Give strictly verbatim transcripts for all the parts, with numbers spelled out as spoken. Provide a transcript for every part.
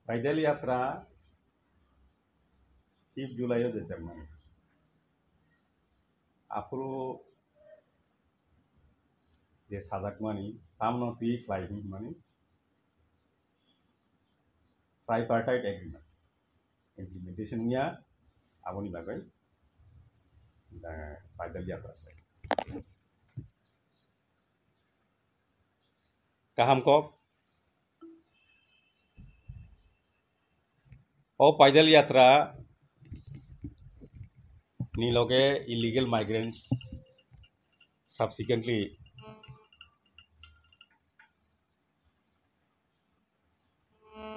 Paidal Yatra fifth July o je chengmani. Aphuru je sajakmani, tamno twi khlai hwnmani tripartite agreement implementation wngya, aboni bagwi, eh, Paidal Yatra. Kaham kok. O Paidal Yatra ni loge illegal migrants subsequently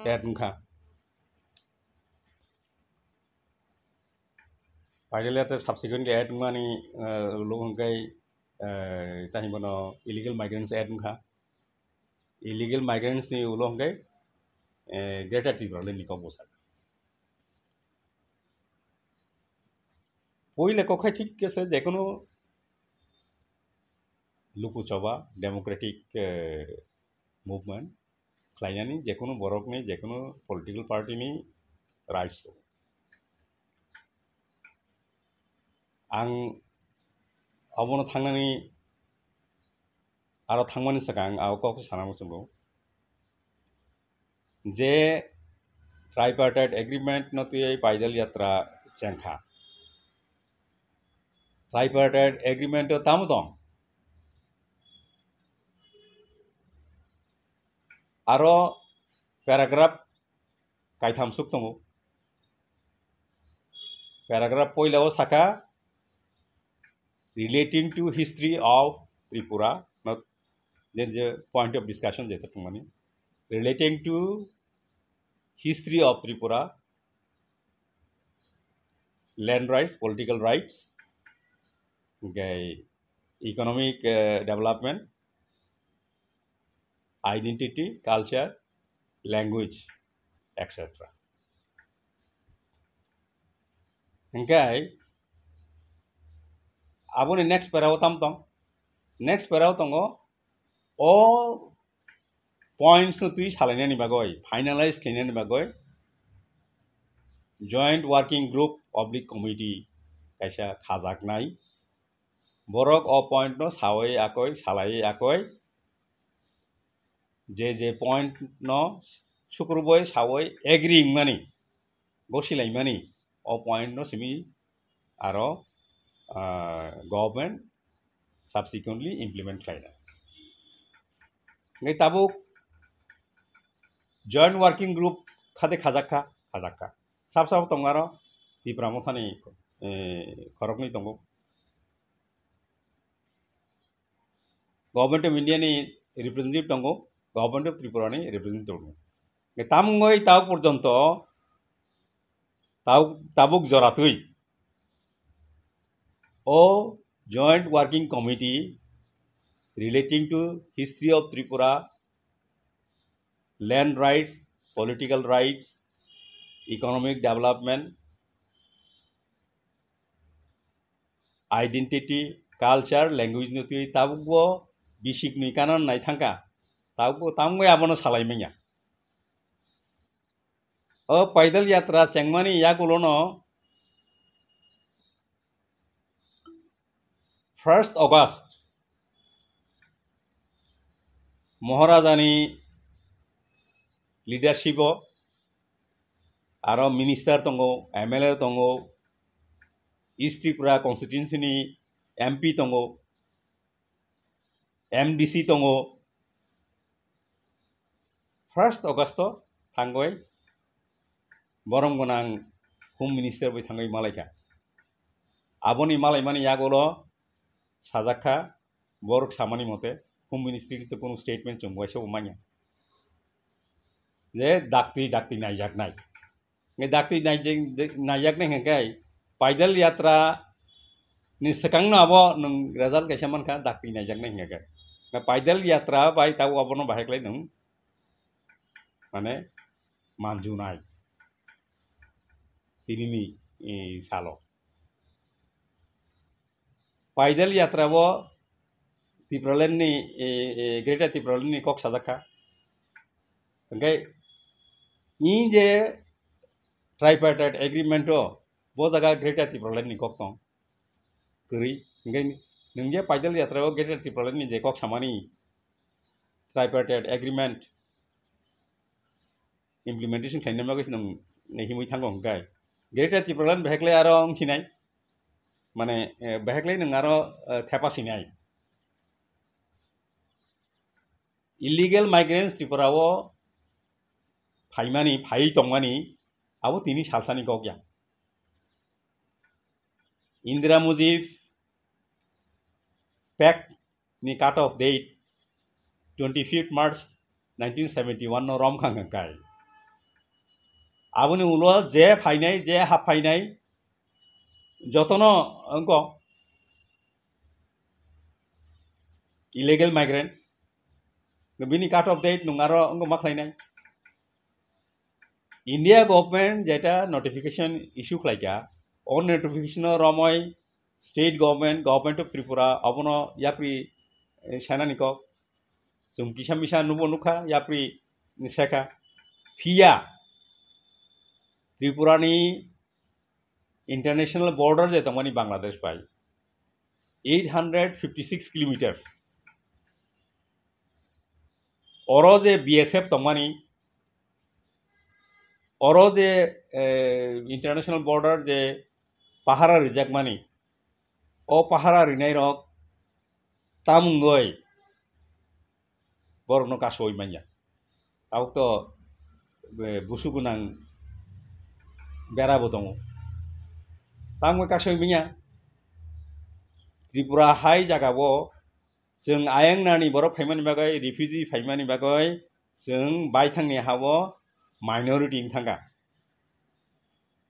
add wngkha. Paidal Yatra subsequently add wngmani, eh, ulo hwnkhe, eh, tani bono illegal migrants add wngkha. Illegal migrants ni ulo hwnkhe, eh, Greater Tipraland ni kok bwsajak. Puila kok hai thik khe se jekono luku choba democratic, eh, movement khlainani jekono borokni, jekono political party ni rights tongo. Ang obono thangnani, aro thangmani swkang ang o kok sana muchungo je tripartite agreement no twiwi Paidal Yatra chengkha. Tripartite agreement o tamo tong? Aro paragraph kaitham suk tongo. Paragraph poila o saka, "Relating to history of Tripura," not, then je point of discussion je tongmani, "Relating to history of Tripura, land rights, political rights, okay, economic, eh, development, identity, culture, language, et cetera" Hingke aboni next para o tam tong? Next para o tongo, o points no twi salainani bagwi, finalize khlainani bagwi joint working group oblique committee kaisa khajaknai. Borok o point no sawi akoi, salai akoi, je je point no sukruboi sawi agree wngmani, gosilaimani, o point no simi aro, ah, government subsequently implement khlaina. Hingke tabuk joint working group khade khajakha, khajakha. Sab sabo tongo aro Tipra Mothani, eh, khoroknwi tongo. Government of India ni representative tongo, Government of Tripura ni representative tongo. Tamungoi tao porjonto tao, tabuk joratwi o Joint Working Committee relating to history of Tripura, land rights, political rights, economic development, identity, culture, language no twi tabukbo bisik nwi kanan nai thangkha. Tabukbo tamungoi abono salai manya. O Paidal Yatra chengmani yagulono first August Maharajani leadership o aro minister tongo, M L A tongo, East Tripura constituency ni M P tongo, M D C tongo. First August o thangoi borom gwnang Home Minister bai thangoi malaikha. Aboni malaimani yagulo sajakha, borok samani mote Home Ministry to kunu statement chwng waisa bo manya. Je dakti dakti naijaknai. Nge dakti naijak-, naijaknai hingke Paidal Yatra ni swkangno abo nwng result kaisa mankha, dakti naijaknai hingke. Nge Paidal Yatra bai tabuk abono bahai khlai nwng mane manjunai tinini, eh, salo. Paidal Yatra bo Tipraland ni, eh, eh, Greater Tipraland ni kok sajakha. Hingke I je tripartite agreement o bo jaga Greater Tipraland ni kok tong. Kwrwi. Hingke nwng je Paidal Yatra o Greater Tipraland ni je kok samani tripartite agreement implementation khlaina bagwi se nwng himwi thango hingkai. Greater Tipraland beheklai aro wngsinai. Mane, eh, beheklai nwng aro, eh, thepa sinai. Illegal migrants Tripura o phaimani, phai tongmani, abo tini salsani kok ya. Indira Mujib Pact ni cut off date twenty-fifth March nineteen seventy-one no romkhang hingkai. Aboni ulo je phainai, je hap phainai, jotono wngkok illegal migrants. Bini cut off date nwng aro wngkok ma khlainai. India government jeta notification issue khlaikha, o notification o romoi state government, Government of Tripura, abono yapri, eh, sanani kok. Chwng kisa misa nubo nukha, yapri sekha. Phiya Tripura ni international border je tongmani Bangladesh bai eight hundred fifty six kilometers. Oro je B S F tongmani, oro je, eh, international border je pahara rijakmani, o pahara rinai rok tamungoi borokno kasoi manya. Tabuk to, eh, busu gwnang bera bo tongo. Tamungoi kasoi manya. Tripura hai jaga bo chwng ayang nani borok phaimani bagwi, refugee phaimani bagwi chwng baithangni ha-o minority wng thangkha.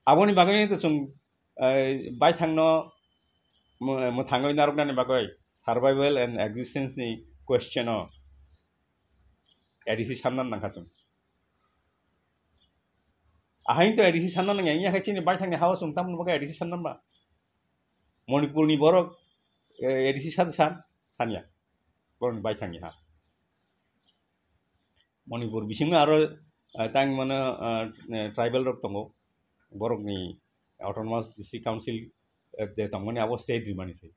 Aboni bagwino to chwng, eh, baithangno mw-, mwthangwi narwknani bagwi survival and existence ni question o A D C sanna nangkha chwng. Ahaino to A D C sanna nangya, wngya khe chini baithangni ha-o chwng tamoni bagwi A D C sanna ba? Manipurni borok, eh, A D C sa san, sanya. Borokni baithangni ha. Manipur bisingo aro, ah, tang mano, ah, eh, tribal rok tongo. Borokni Autonomous District Council, eh, de tongmani abo state rimani se.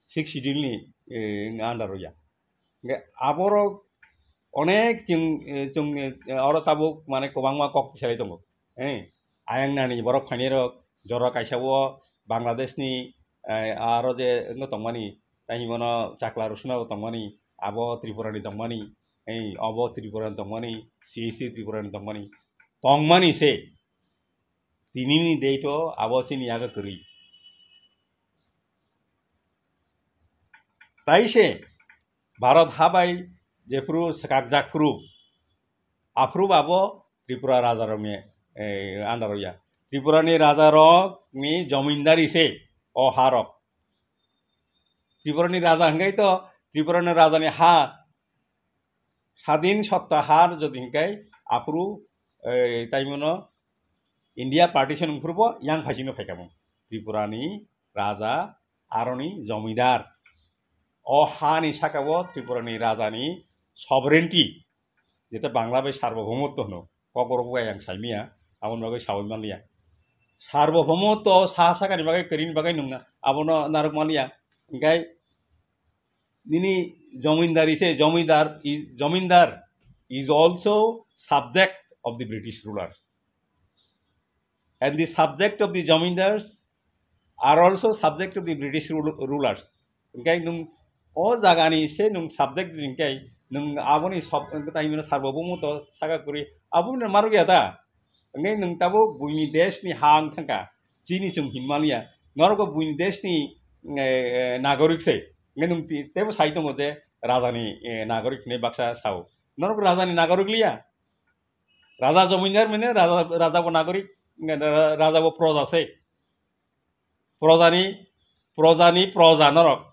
Sixth Schedule ni, eh, under o ya. Hingke aborok onek chwng, eh, chwng, eh, oro tabuk mane kwbangma kok tisalai tongo. Eh, ayang nani borok phainai rok jora kaisa o Bangladesh ni, eh, aro je wngno tongmani, tei himono Chakla Rusuna bo tongmani, abo Tripura ni tongmani, eh, obo Tripura ni tongmani, C S C Tripura ni tongmani, tongmani se. Tini ni date o abo chini yago kwrwi. Tai se Bharat ha bai jephuru swkakjak phuru, aphuru abo Tripura raja rokni, eh, under o ya. Tripura ni raja rok ni jomindari se o ha rok. Tripura ni raja hingkai to Tripura ni raja ni ha sadin sotta ha jodi hingkai aphuru, eh, taimono India partition wngphuru bo yang phaisingno phaikha mo. Tripura ni raja aroni jomidar. O ha ni saka o Tripura ni raja ni sovereignty, jeta Bangla bai sarbobhumotto hwno, kokrok bai ang saimanya, aboni bagwi sawi manliya. Sarbobhumotto sa sakani bagwi kwrwini bagwi nungna, abono narwk manliya. Hingkai nini jomindari se, jomidar is, jomindar is also subject of the British rulers. And the subject of the jomindars are also subject to the British rul-, rulers. Hingkai nung o jagani se nung subject hingkai nung aboni sob-, tai mano sarbobhumotto saka kwrwi aboni marok ya ta. Hingkai nung tabo buini desh ni ha wng thangka, chini chwng hinmaliya. Norok buini desh ni, eh, eh, nagorik se. Hingkai nung ti-, tebo sai tongo je raja ni, eh, nagorik hinwi baksa sao. Norok raja ni nagorik liya. Raja jomindar mane raja, raja bo nagorik, raja bo proja se. Projani, projani proja norok.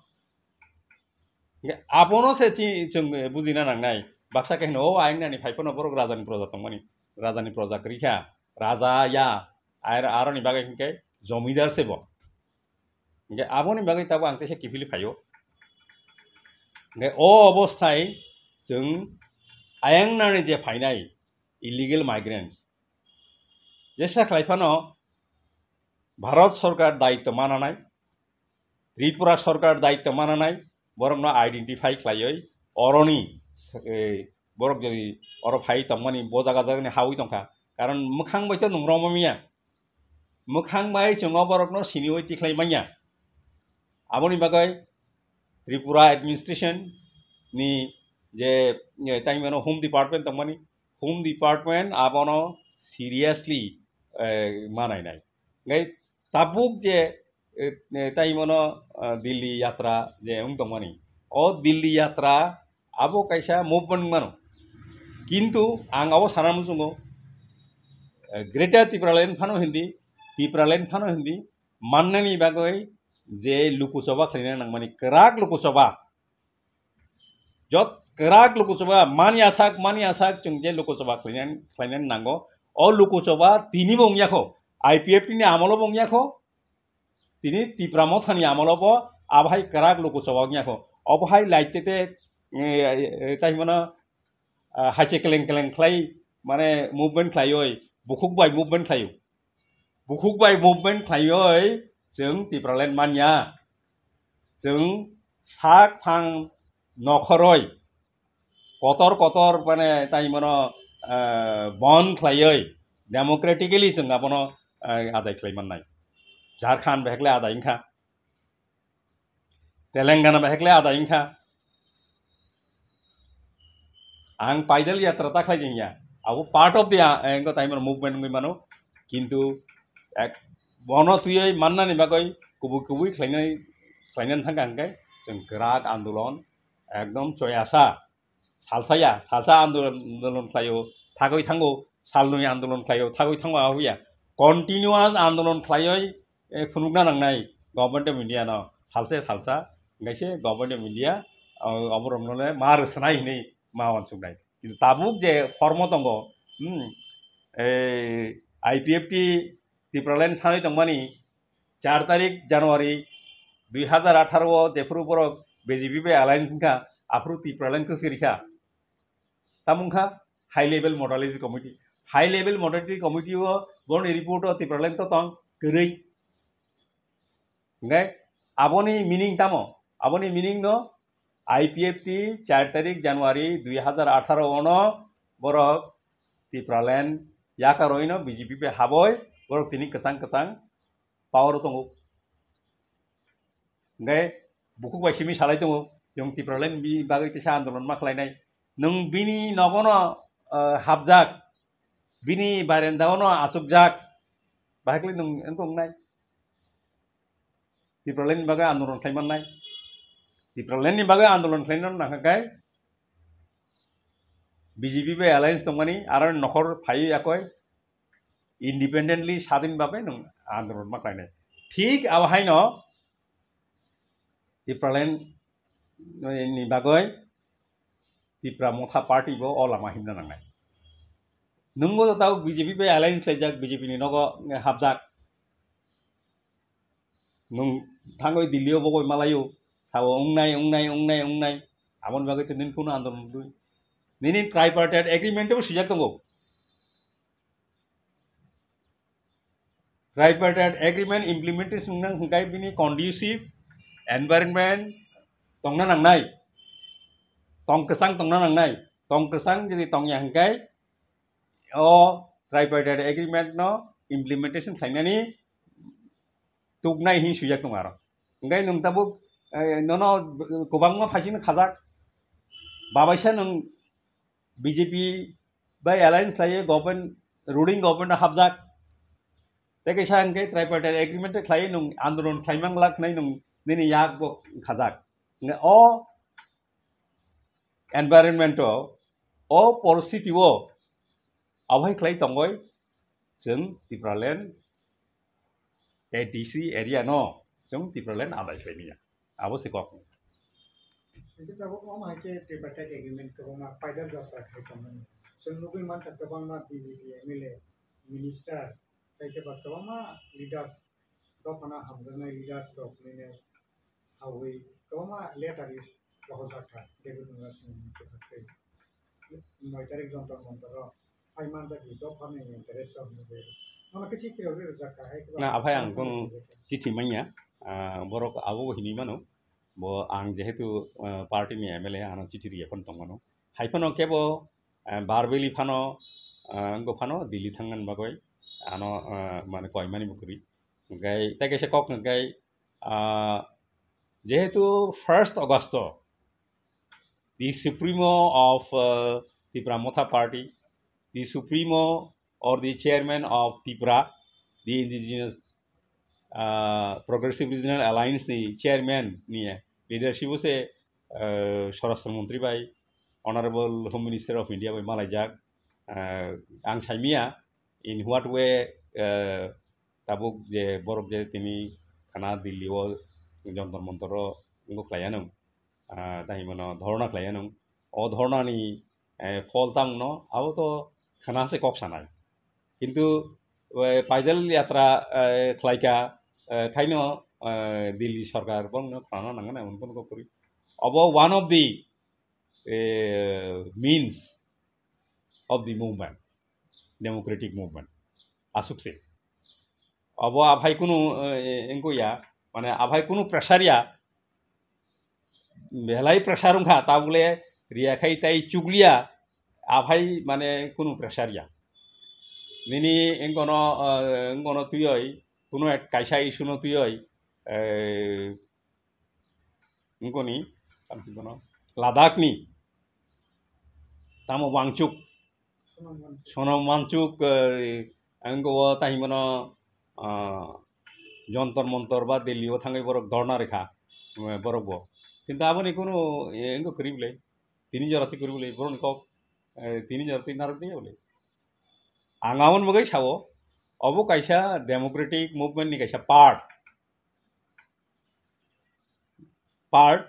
Abono se chi-, chwng bujina nangnai. Baksa khe hino, "O, ayang nani phai phano borok rajani proja tongmani." Rajani proja kwrwi kha. Raja ya, ar-, aroni bagwi hinkhe jomidar se bo. Hinkhe aboni bagwi tabuk ang teisa kiphilwi phaio. Hinkhe o obosthai chwng ayang nani je phainai, illegal migrants, Jesa khlai phano Bharat Sarkar daityo mananai, Tripura Sarkar daityo mananai, borokno identify khlaiwi oroni, eh, borok jodi oro phai tongmani bo jaga jagani hawi tongkha, karon mwkhang bai to nung romamiya, mwkhang bai chwng o borokno siniwi tikhlai manya. Aboni bagwi Tripura administration ni je, eh, tei mano Home Department tongmani, Home Department abono seriously, eh, manainai. Hingke tabuk je, eh, eh, tei mano, ah, Delhi yatra je wng tongmani, o Delhi yatra abo kaisa movement wng mano. Kintu ang abo sana muchungo, eh, Greater Tipraland phano hindi, Tipraland phano hindi, mannani bagwi je luku choba khlaina nangmani, kwrak luku choba. Jot kwrak luku choba, mani asak, mani asak, chwng je luku choba khlaina, khlaina nango. O luku choba tini bo wngya kho, I P F T ni amolo bo wngya kho, tini Tipra Motha ni amolo bo abo hai kwrak luku choba wngya kho. Obo hai lai tete, eh, eh, tai himano, ah, hai se keleng keleng khlai, mane movement khlaioi, bukhuk bai movement khlaio. Bukhuk bai movement khlaioi chwng Tipraland manya. Chwng sak phang nokhoroi kotor kotor mane tai mano, eh, bon khlaioi democratically chwng abono, eh, adai khlai mannai. Jharkhand behekle adai wngkha. Telangana bai hekle adai wngkha. Ang paidal yatra ta khlai jengya. Abo part of the, ah, engko tai mano movement wngwi mano. Kintu ek bono twiwi mannani bagwi kubui kubui khlainai, khlainani thangkha hwnkhe chwng kwrak andolon ekdom choyasa. Salsa ya, salsa andolon, andolon khlaio, thagwi thango, salnwi andolon khlaio, thagwi thango, abo ya. Continuous andolon khlaioi, eh, phunukna nangnai Government of India no, salsa ya salsa, hingkhe se Government of India, o, oborokno le ma rwswnai hinwi ma uansuknai. Kintu tabuk je hormo tongo, hmm, eh, I P F T Tipraland sanwi tongmani, char tarik January dui hazar atharo o jephuru borok B J P bai alliance wngkha, aphuru Tipraland kwswi rikha. Tamo wngkha high level modality committee. High level modality committee o borokni report o Tipraland to tong kwrwi. Hingkhe aboni meaning tamo? Aboni meaning no I P F T char tarik January dui hazar atharo ono borok Tipraland yakarwi no B J P bai haboi borok tini kwchang kwchang power o tongo. Hingkhe bukhuk bai simi salai tongo, chwng Tipraland ni bagwi teisa andolon ma khlainai. Nwng bini nogono, ah, hapjak, bini barenda ono achukjak, bahai khlai nwng wngkha wngnai? Tipraland ni bagwi andolon khlai mannai. Tipraland ni bagwi andolon khlaina nangkha khe B J P bai alliance tongmani, aro nokhor phaiwi yakoi independently sadin babe nwng andolon ma khlainai. Thik abo haino Tipraland ni bagwi Tipra Motha Party bo o lama himna nangnai. Nwngbo to tabuk B J P bai alliance laijak, B J P ni nogo hapjak. Nwng thangwi Delhi o bogoi malaio, sao wngnai, wngnai, wngnai, wngnai. Aboni bagwi to nini kheno andolon rwdi. Nini tripartite agreement o bo swijak tongo. Tripartite agreement implementation nang hwnkhe bini conducive environment tongna nangnai. Tong kwchang tongna nangnai. Tong kwchang jodi tongya hwnkhe o tripartite agreement no implementation khlainani tuknai hin swijak tongo aro. Hwnkhe nwng tabuk, eh, nono kwbangma phaising khajak. Babaisa nwng B J P bai alliance khlaiwi government, ruling government o hapjak. Tei kaisa hwnkhe tripartite agreement khlaiwi nwng andolon khlaimang glak hwnwi nwng nini yak bo khajak. Hwnkhe o environment o, o poristiti o abohai khlai tongoi chwng Tipraland A D C area no chwng Tipraland adai khlaimaya. Abo se kok. Hingke tabuk omo hai khe tripartite agreement kwbangma paidal jatra khai tongmani. Chwng nugwi mankha kwbangma B J P M L A, minister, tei khe ba kwbangma leaders, dophano hamjaknai leaders rok nini sawi kwbangma letter is rohorjak kha David Murasing ni kwthar tei. Noi tarik Jantar Mantar o phai manjak di dophani interest rok ni je Nono khe chithi rok rijak kha, hai khe ba Na, aphai ang ang kono khe chithi manya, ah, borok abo bo hinwi mano. Bo ang jehetu, ah, party ni M L A, ano chithi riya phano tong mano. Hai phano kebo, ah, verbally phano, ah, wngkha phano Delhi thangna bagwi ano, ah, mane koimani bo kwrwi. Hwnkhe tei kaisa kok hwnkhe, ah, jehetu first August o the Supremo of, uh, Tipra Motha Party, the Supremo or the Chairman of Tipra, the Indigenous, uh, Progressive Regional Alliance ni Chairman ni leadership o se, uh, Swarashtra Mantri bai, Honorable Home Minister of India bai malaijak. Uh, ang saimia in what way, uh, tabuk je borok je tini khana Delhi o Jantar Mantar o wngkha khlai anw, ah, tei hwnmano dhorna khlai anw. O dhorna ni, eh, phol tamo no abo to khana se kok sanai. Kintu, eh, paidal yatra, eh, khlaika, eh, khaino, eh, Delhi sarkar bongno khana nangna hwnwi kok kwrwi. Abo one of the, eh, means of the movement, democratic movement. Asuk se. Abo aphai kunu, eh, wngkha ya, mane aphai kunu pressure ya, belai pressure wngkha, tabule riya khai tai chukliya, aphai mane kunu pressure ya. Nini wngkono, eh, wngkono twiwi, kunu ek kaisa issue no twiwi, eh, wngkoni, tamsi bono, Ladakh ni tamo Wangchuk, Sonam Wangchuk, eh, ang go tamo bono, ah, Jantar Mantar ba Delhi o thangwi borok dhorna rikha, eh, borok bo. Kintu aboni kunu, eh, wngkha kwrwi bwle, tini jora twi kwrwi bwle, borokni kok, eh, tini jora twi narwk twi bwle. Ang aboni bagwi sao, obo kaisa democratic movement ni kaisa part. Part,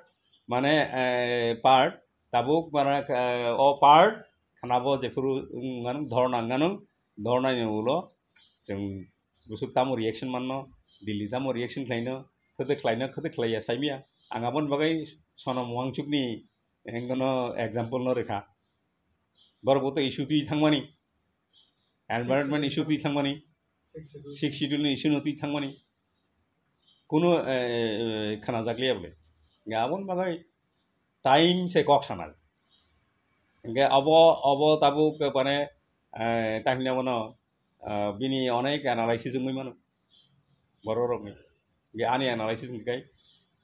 mane, eh, part, tabuk mane, eh, o part, khana bo jephuru wng mano, dhorna wng mano, dhorna ni ulo chwng bwswk tamo reaction manno, Delhi tamo reaction khlaino, khwtwk khlaino, khwtwk khlaiya saimya. Ang aboni bagwi Sonam Wangchuk ni wngkha no example no rikha. Borok bo to issue twi thangmani, environment issue twi thangmani, Sixth Schedule ni issue no twi thangmani, kunu, eh, eh, khana jakliya bole. Hingke aboni bagwi time se kok sanai. Hingke abo, abo tabuk mane, eh, time ni abono, eh, bini onek analysis wngwi mano borok rokni. Hingke ani analysis hingke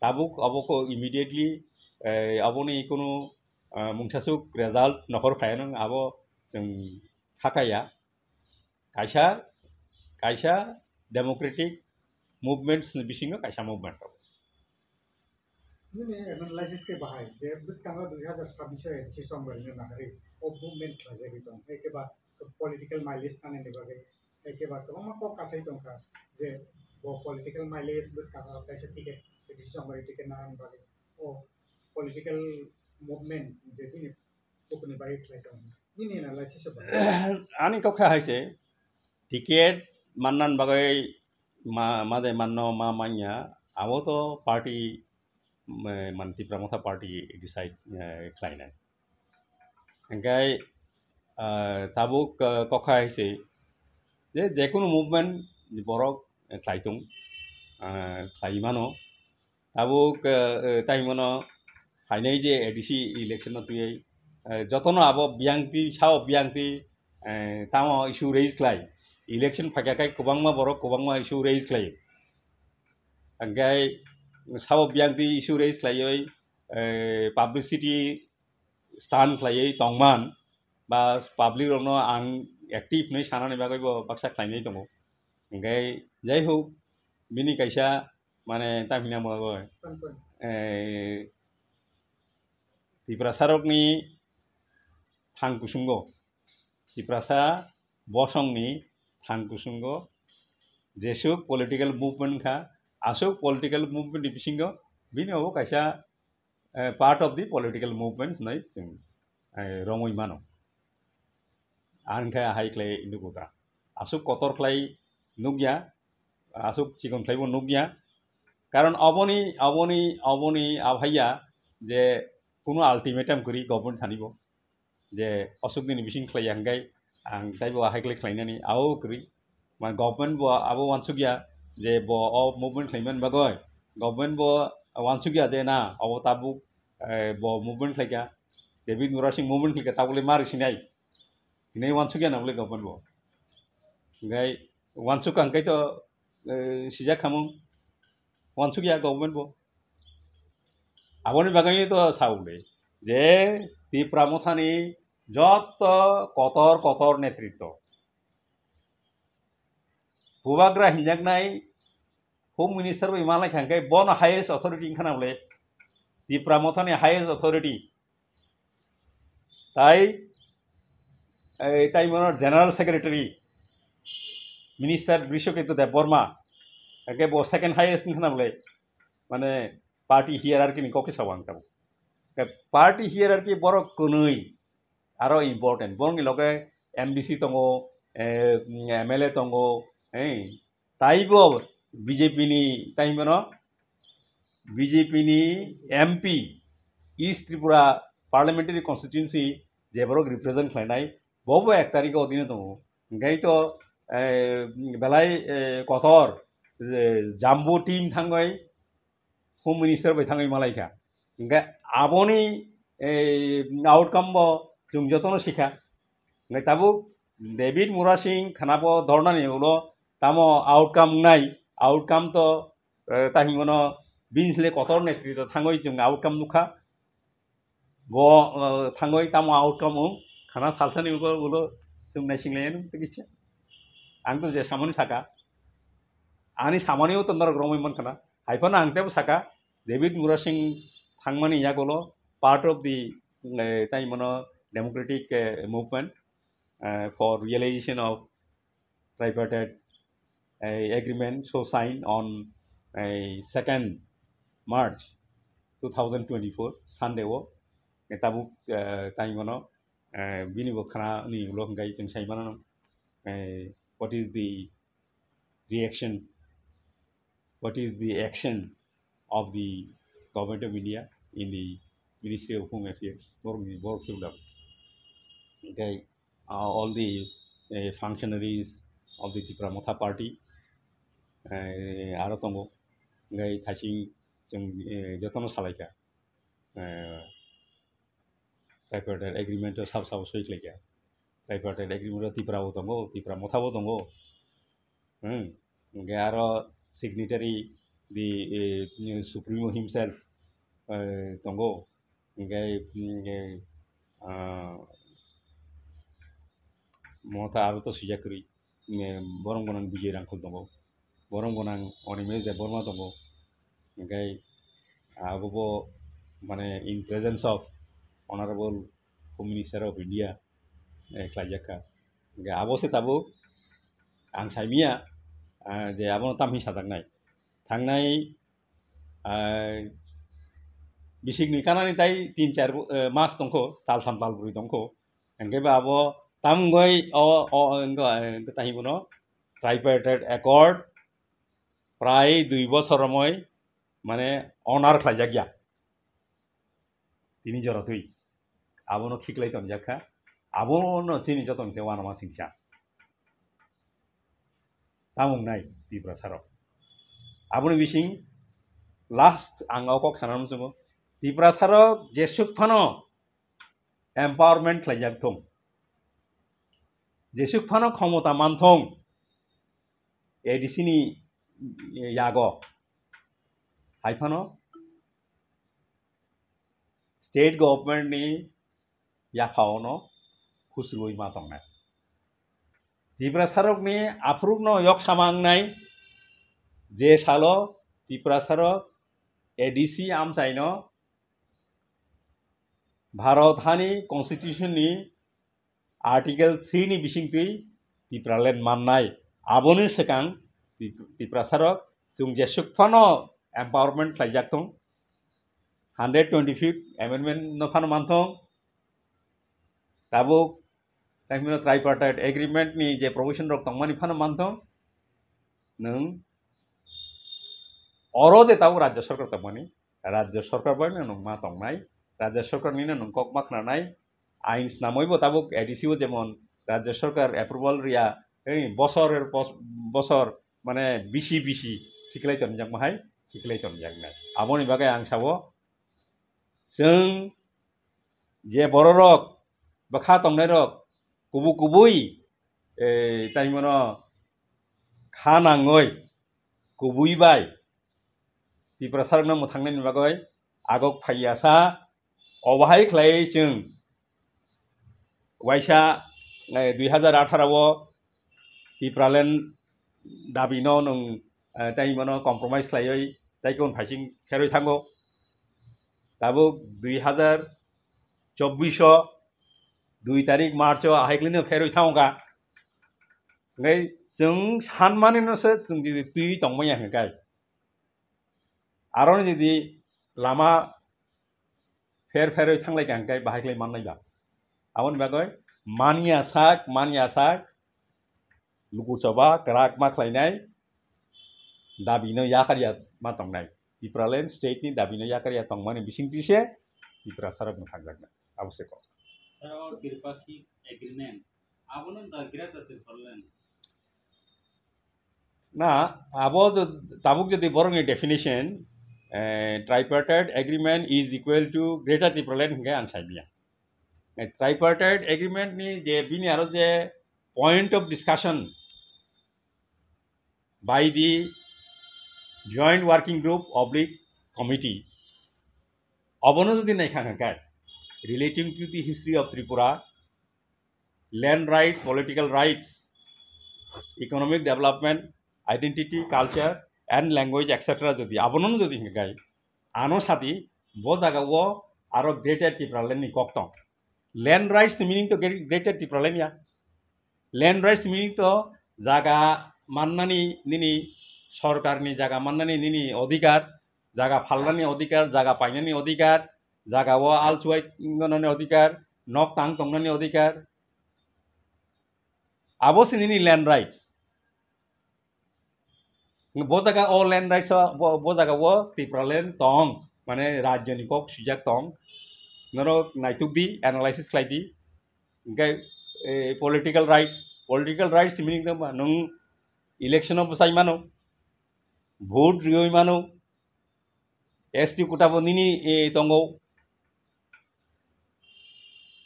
tabuk abo ko immediately, eh, aboni kunu, eh, mungsasuk result nokhor phaiya nang abo chwng hakaya. Kaisa, kaisa democratic movements ni bisingo kaisa movement. Nini analysis ke bahai, je bwskango dui hazar sabbish o A D C songbarino nahari, o movement khlaijagwi tong, hai khe ba political mileage thani ni bagwi, hai khe ba kwbangma kok kasai tongkha, je bo political mileage bwskango kaisa ticket A D C songbarino ticket nahani bagwi, o political movement je bini Ani kok kha hai se, ticket mannan bagwi ma, ma de manno ma manya, abo to party, eh, man Tipra Motha party decide, eh, khlainai. Hingkai, eh, tabuk, eh, kok kha hai se, je, jekunu movement borok, eh, khlai tung, eh, khlai mano. Tabuk, eh, eh, tai hwnmano phainai je A D C election no twiwi, eh, jotono abo biyangtwi, sao biyangtwi, eh, tamo issue raise khlai. Election phaikha khai kwbangma borok kwbangma issue raise khlai. Hingke sao biyangtwi issue raise khlaiwi, eh, publicity stunt khlaiwi tongman, ba public rokno ang active hinwi sanani bagwi bo baksa khlainai tongo. Hingke jai hok bini kaisa mane, tamo hwnwi amo, eh, Tiprasa rokni thang kusungo, Tiprasa bosongni thang kusungo jesuk political movement kha, asuk political movement ni bisingo bini obo kaisa, eh, part of the political movements hinwi chwng, eh, romwi mano. Ang khe ahai khlai nukgo ta. Aswk kotor khlai nukya, aswk chikon khlaibo nukya. Karon aboni, aboni, aboni abhaiya je kunu ultimatum kwrwi government thanibo. Je aswk nini bising khlaiya hwnkhe ang taibo ahai khlai khlainani ao kwrwi. Mane government bo abo wansukya je bo o movement khlaimani bagwi, government bo wansukya je na obo tabuk, eh, bo movement khlaikha, David Murasing movement khlaikha, tabukle mari sinai hinwi wansukya na bole government bo. Hingkhai wansukha hingkhai to, eh, sijak khamung, wansukya government bo. Aboni bagwi to sauk de je Tipra Mothani jotto kotor kotor netritto. Bubagra hinjaknai Home Minister bai malai kha hingkhai bono highest authority wngkha na bole? Tipra Mothani highest authority. Tai, eh, tai bono General Secretary Minister Brishaketu Debbarma, hingkhai bo second highest wngkha na bole? Mane party hierarchy ni kok khe sao ang tabuk. Party hierarchy borok kwnwi aro important. Borokni loge M D C tongo, eh, M L A tongo, eh, taibo B J P ni, tai bono B J P ni M P, East Tripura Parliamentary Constituency je borok represent khlainai, bobo ek tarikh o dino tongo. Hingkhai to, eh, belai, eh, kotor, eh, Jambu team thangwi Home Minister bai thangwi malai kha. Hingkhe aboni, eh, outcome bo chwng jotono sikha. Hingkhe tabuk David Murasing khana bo dhorna ni ulo tamo outcome wngnai, outcome to, eh, ta hingono bini le kotor netritwo thangwi chwng outcome nukha. Bo, eh, thangwi tamo outcome wng khana salsani ulo, ulo chwng naising laiyano tei kisa. Ang to je samani saka, ani samani o to norok romwi man khana. Hai phano ang tebo saka, David Murasing thangmani yagulo part of the, eh, tai mano democratic, eh, movement, eh, for realization of tripartite, eh, agreement so signed on, eh, second March two thousand twenty-four Sunday o, eh, tabuk, eh, tai mano, eh, bini bo khana ni ulo hingkai chwng sai mano, eh, what is the reaction, what is the action of the Government of India in the Ministry of Home Affairs, borok ni borok se ulo. Hingkai, uh, all the, eh, functionaries of the Tipra Motha Party, eh, aro tongo. Hingkai thaising chwng, eh, jotono salaikha, eh, tripartite agreement o sabo sabo soi khlaikha. Tripartite agreement o Tipra bo tongo, Tipra Motha bo tongo. Hmm. Hingke aro signatory the, eh, Supremo himself, eh, tongo. Hingke, hingke, ah, Motha aro to sijak kwrwi. Eh, borong gwnang Bijay Rangkhol tongo, borong gwnang Animesh Debbarma tongo, hingke abo bo mane in presence of Honorable Home Minister of India, eh, khlaijak kha. Hingke abo se tabuk ang saimia, ah, je abono tamhi sajaknai. Thangnai, ah, bisikni kanani tai tin char bo-, eh, mas tongkho, tal sam tal brwi tongkho. Hingke ba abo tamgoi o, o, o, hingke, hingke tahi bono tripartite accord prai dui bochor romoi mane honor khlaijak ya. Tini jora twi abono khiklai tonjak kha. Abono chini jotoni khe uanama singcha. Tamung nai Tiprasa rok. Aboni bising last ang o kok sana muchungo. Tiprasa rok jesuk phano empowerment khlaijak thung. Jesuk phano khomota man thung. A D C ni yago. Hai phano state government ni yapha ono khusrui ma tongnai. Tiprasa rok ni aphuru no yok sama wngnai je salo Tiprasa rok A D C amchai no Bharat hani constitution ni Article three ni bisingtwi Tipraland mannai. Aboni swkang Tip-, Tiprasa rok chwng jesuk phano empowerment khlaijak thung. Hundred twenty-fifth amendment no phano man thung. Tabuk tangmino tripartite agreement ni je provision rok tongmani phano man thung. Nwng oro je tabuk Rajya Sarkar tongmani, Rajya Sarkar bai no nwng ma tongnai, Rajya Sarkar nino nwng kok ma khnanai, ain snamwi bo tabuk A D C o jemon Rajya Sarkar approval riya, Ei, bosor er bos-, bosor, mane, bisi bisi siklai tonjak mahai, siklai tonjak nai. Aboni bagwi ang sabo, chwng je bororok, bwkha tongnairok, kubu kubui, ei, tai mano kha nangoi, kubui bai Tiprasarokno mwthangnaini bagwi agok phaiya sa, obo hai khlai chwng waisa, eh, dui hazar atharo o Tipraland dabi no nwng, eh, tai mano compromise khlaiwi tai kung phaising pherwi thango. Tabuk dui hazar chobbish o dui tarik March o ahai khlai no pherwi thango kha. Hwnkhe chwng sanmani no se chwng jodi twi tongmani ya hwnkhe aro jodi lama pher pherwi thanglai kha hwnkhe bahai khlai mannai ba. Aboni bagwi manya sak, manya sak, luku choba kwrak ma khlainai, dabi no yakarya ma tongnai. Tipraland state ni dabi no yakarya tongmani bisingtwi se Tiprasarok mwthangjaknai. Abo se kok. Sir, o Tripartite Agreement, abono da Greater Tipraland. Na, abo jo-, tabuk jodi borokni definition, eh, Tripartite Agreement is equal to Greater Tipraland hwnkhe ang sai manya. Eh, Tripartite Agreement ni je bini aro je point of discussion by the Joint Working Group oblique Committee, obono jodi naikha hwnkhe, relating to the history of Tripura, land rights, political rights, economic development, identity, culture and language, et cetera jodi abono jodi hwnkhe, ano sadi bo jaga o aro Greater Tipraland ni kok tong. Land rights meaning to Gre-, Greater Tipraland ya. Land rights meaning to jaga mannani nini, sorkarni jaga mannani nini odhikar, jaga phalnani odhikar, jaga painani odhikar, jaga o alchuai wngnani odhikar, nok tang tongnani odhikar. Abo se nini land rights. Bo jaga o land rights o, bo, bo jaga o Tipraland tong, mane rajyo ni kok swijak tong. Norok naituk di, analysis khlai di. Hingke, eh, political rights, political rights meaning tongma, nwng election o bwsai mano, vote riwi mano, S T quota bo nini, eh, tongo.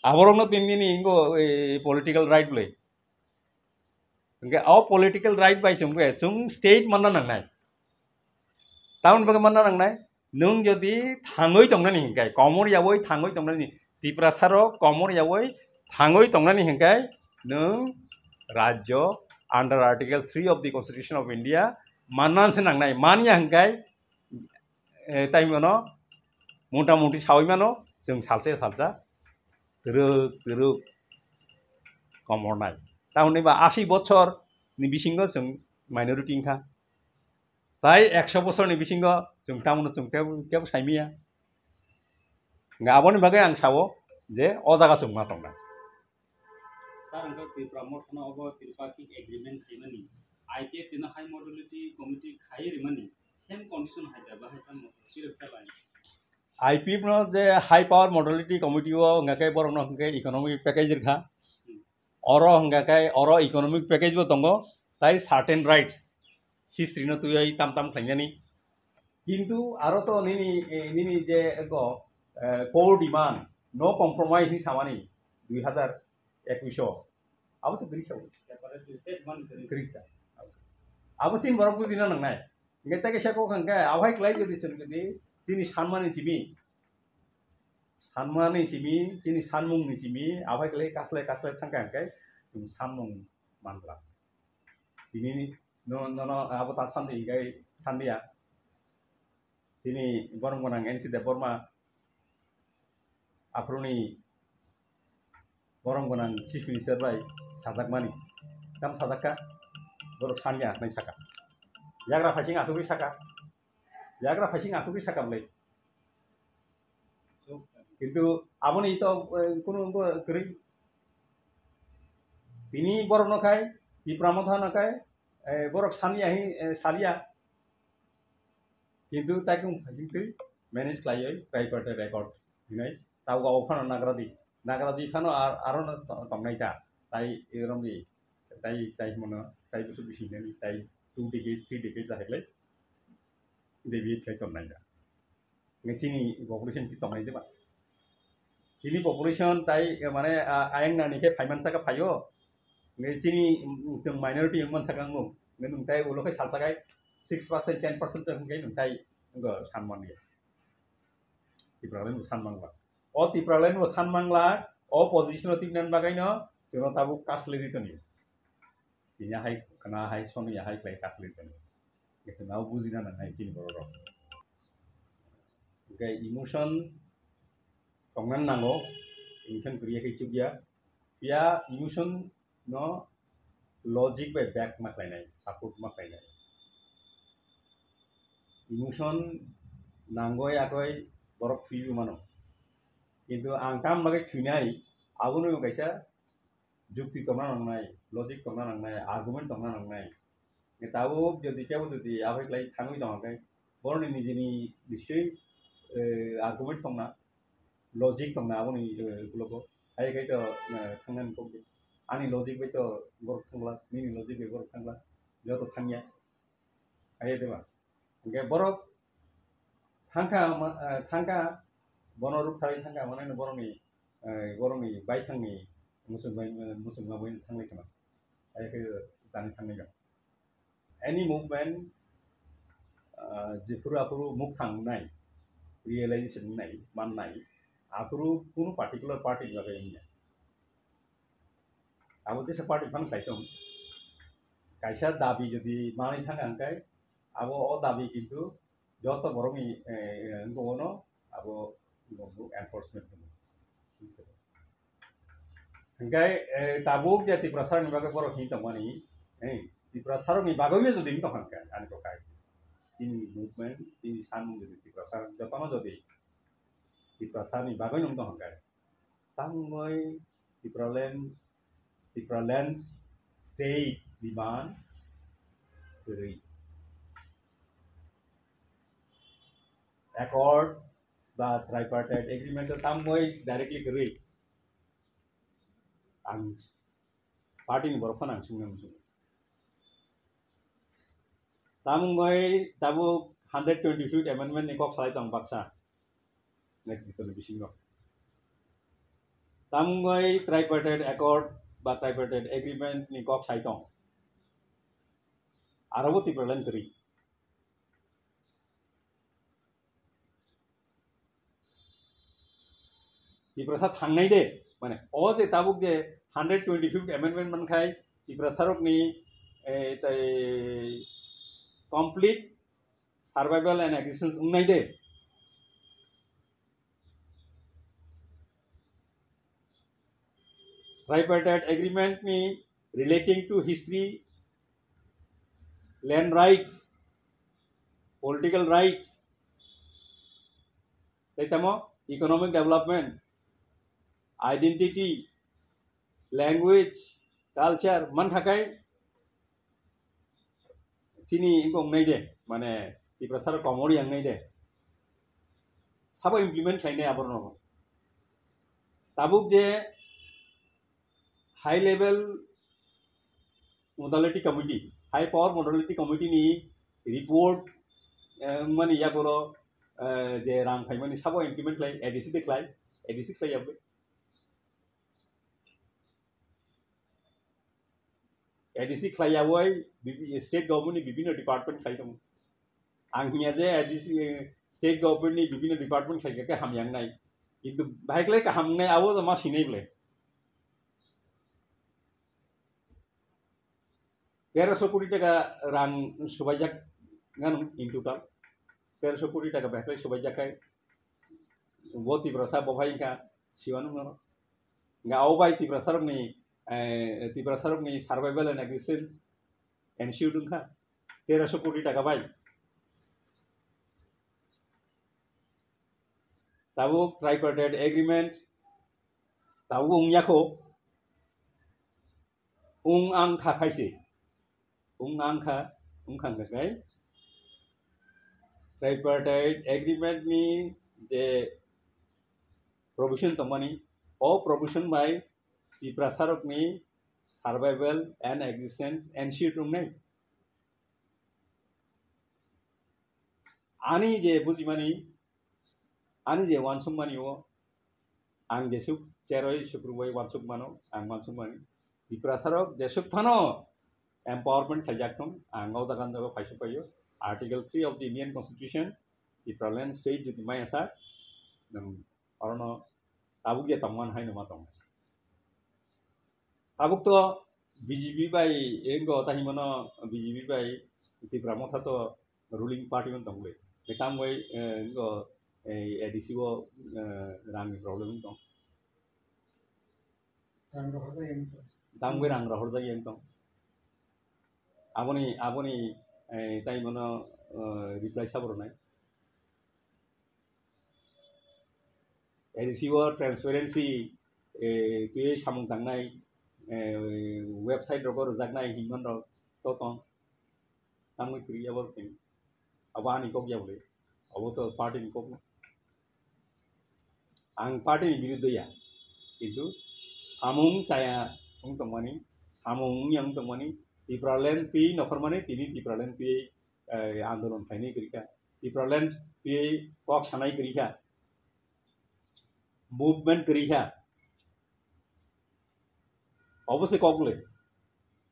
Aborokno tin nini ingo, eh, political right bwle. Hingke o political right bai chwng khe chwng state manna nangnai. Tamoni bagwi manna nangnai, nwng jodi thangwi tongnani hingkai, komor yaui thangwi tongnani, Tiprasarok komor yaui thangwi tongnani hingkai, nwng rajyo under Article three of the Constitution of India manna se nangnai, manya hingkai, eh, tai mano, mota moti saui mano, chwng salsa salsa twrwk twrwk komornai. Tamoni ba asi bochor ni bisingo chwng minority wngkha. Tai ekso bochor ni bisingo chwng tamoni chwng tebo, tebo saimanya. Hingke aboni bagwi ang sao je o jaga chwng ma tongnai. Sir, hingke Tipra Motha no obo Tripartite Agreement khaimani, I P F T no High Modality Committee khai rimani, same condition hai da, bahai tamo, kiri khalai. I P F no je High Power Modality Committee o hingka khe borok no hingke economic package rikha. Oro hingka khe oro economic package bo tongo, tai certain rights history no twiwi tam tam khlainani. Kintu aro to nini, eh, nini je ego, eh, core demand, no compromise ni samani dui hazar ekush o. Abo to gri sabo. Gri sa. Abo chini borok bujina nangnai. Hingke tei kaisa kok hingke, abohai klai jodi chwng jodi chini sanmani simi, sanmani simi, chini sanmungni simi, abohai klai kaslai kaslai thangkha hingke chwng sanmung mangra. Tini no, no, no, abo ta sandi hingke sandiya. Tini borom gwnang N C Debbarma aphuruni borom gwnang Chief Minister bai sajakmani. Tam sajakka, borok sanya hinwi saka. Yagra phaising asugwi saka. Yagra phaising asugwi saka bwlai. Kintu aboni to, eh, kunu bo kwrwi. Tini borok no khai, Tipra Motha no khai, eh, borok sanya hi, eh, salia. Kintu tai kung phaising twi manage khlaiwi tripartite accord hinwi tabuk o phano nagradi. Nagradi phano ar-, aro no to-, tongnai ta. Tai romdi Tai, tai himano, tai busu bisi nani, tai two decades, three decades aheklai, deviate khai tongnai da. Nge chini population ki tongnai jeba. Chini population tai, eh, mane, ah, ayang nani khe phaiman saka phaio. Nge chini, mm, chwng minority wngman saka wngmo. Nge nwng tai ulo khe salsa kai six percent, ten percent wng khe nwng tai wngkha sanman ya. Tipraland bo san mangla. O Tipraland bo san mangla, o position o tiknan bagwi no chwngno tabuk kasli ri toni. Tini hai, kana hai, sono ya hai khlai kasli toni. Kisa nao bujina nang hai chini borok rok. Hingke emotion tongnan nango, emotion kwrwi khe chukya. Phiya emotion no logic bai back ma khlainai, support ma khlainai. Emotion nangoi akoi borok thwiwi mano. Kintu ang tam bagwi thwinai, abono kaisa jukti tongna nangnai, logic tongna nangnai, argument tongna nangnai. Tabuk jodi kebo jodi ahoi khlai thangwi tongkhe, boroni nijini nischoi, eh, argument tongna, logic tongna aboni, eh, ukulogo. Hai khai to, eh, thangnani kok di. Ani logic bai to borok thangla, nini logic bai borok thangla, joto thangya. Hai de ba? Hingke borok thangkha, ma-, eh, thangkha, bono rukthai thangkha, mane borokni, eh, borokni baithangni muchungma, muchungma bai thanglai khna. Hai khai tani thangnai. Any movement, ah, jephuru aphuru mukthangnai, realization wngnai, mannai, aphuru kunu particular party ni bagwi wngya. Abo teisa party phano kaitor. Kaisa dabi jodi manwi thangkha hwnkhe, abo o dabi kintu joto borokni, eh, eh, wngkha bono abo enforcement hwnwi. Hingke, eh, tabuk je Tiprasarokni bagwi borok hini tongmani, eh, Tiprasarokni bagwino jodi wng tongkha hingke, ani kokai. Chini movement, chini sanmung jodi Tiprasarok jotono jodi Tiprasarokni bagwino wng tongkha hingke, tamungoi Tipraland, Tipraland state demand kwrwi. Accord ba tripartite agreement o tamungoi directly kwrwi. Ang party ni borok phano ang singna muchungo. Tamungoi tabuk hundred twenty-fifth amendment ni kok salai tong baksa. Netrito ni bisingo. Tamungoi tripartite accord ba tripartite agreement ni kok sai tong. Aro bo Tipraland kwrwi. Tiprasa thangnai de, mane, o je tabuk je hundred twenty-fifth amendment mankhai, Tiprasarokni, eh, tai complete survival and existence wngnai de. Tripartite agreement ni relating to history, land rights, political rights, tei tamo economic development, identity, language, culture, man thakai chini wngkha wngnai de, mane Tiprasarok komor ya wngnai de. Sabo implement khlainai aborok no. Tabuk je high level modality committee, high power modality committee ni report, eh, mani yagulo, eh, je rang phaimani sabo implement khlai, A D C de khlai, A D C khlai ya bai. A D C khlai ya bai, B P, state government ni bibhinno department khlai tongo. Ang hiya je A D C, eh, state government ni bibhinno department khlai khe hamya wngnai. Kintu bahai khlai kaham wngnai abo ma sinai ble. Teroso koti taka rang subaijak ngan in total. Teroso koti taka bahai khlai subaijak kai. Bo Tiprasa bo phai wngkha siwano wngkha. Nga o bai Tiprasarokni, eh, Tiprasarokni survival and existence ensure wngkha. Teroso koti taka bai. Tabuk tripartite agreement tabuk wngya kho. Wng ang kha khaise. Wng ang kha, wng kha hwnkha khe tripartite agreement ni je provision tongmani, o provision bai Tiprasarokni survival and existence ensure wngnai. Ani je bujimani, ani je wansukmani o, ang jesuk cheroi sukrubwi wansuk mano, ang wansuk mani. Tiprasarok jesuk phano empowerment khaijak thung, ang o jaga jaga phaisuk phaio. Article three of the Indian Constitution, Tipraland state jodi maya sa, nang orono tabuk je tongman hai numa tong. Tabuk to B J P bai engo tahimano B J P bai Tipra Motha to ruling party on tongwi. Tei tamgwi, eh, engo, eh, A D C o, eh, rangni problem on tong. Rang rohorjak yang tong. Tamgwi rang rohorjak yang tong. Aboni, aboni, eh, tai mono, eh, reply sabo rwnai. A D C o transparency, eh, twi samung tangnai, eh, website rogo rwjaknai hinman rok to tong. Tamwi kwrwi abo khe. Abo ani kok ya bole. Abo to party ni kok no. Ang party ni biruddhe ya. Kintu samung chaya wng tongmani, samung wngya wng tongmani, Tipraland twi nokhormani tini Tipraland twi, eh, andolon khainai kwrwi kha. Tipraland twi kok sanai kwrwi kha. Movement kwrwi kha. Obo se kok le.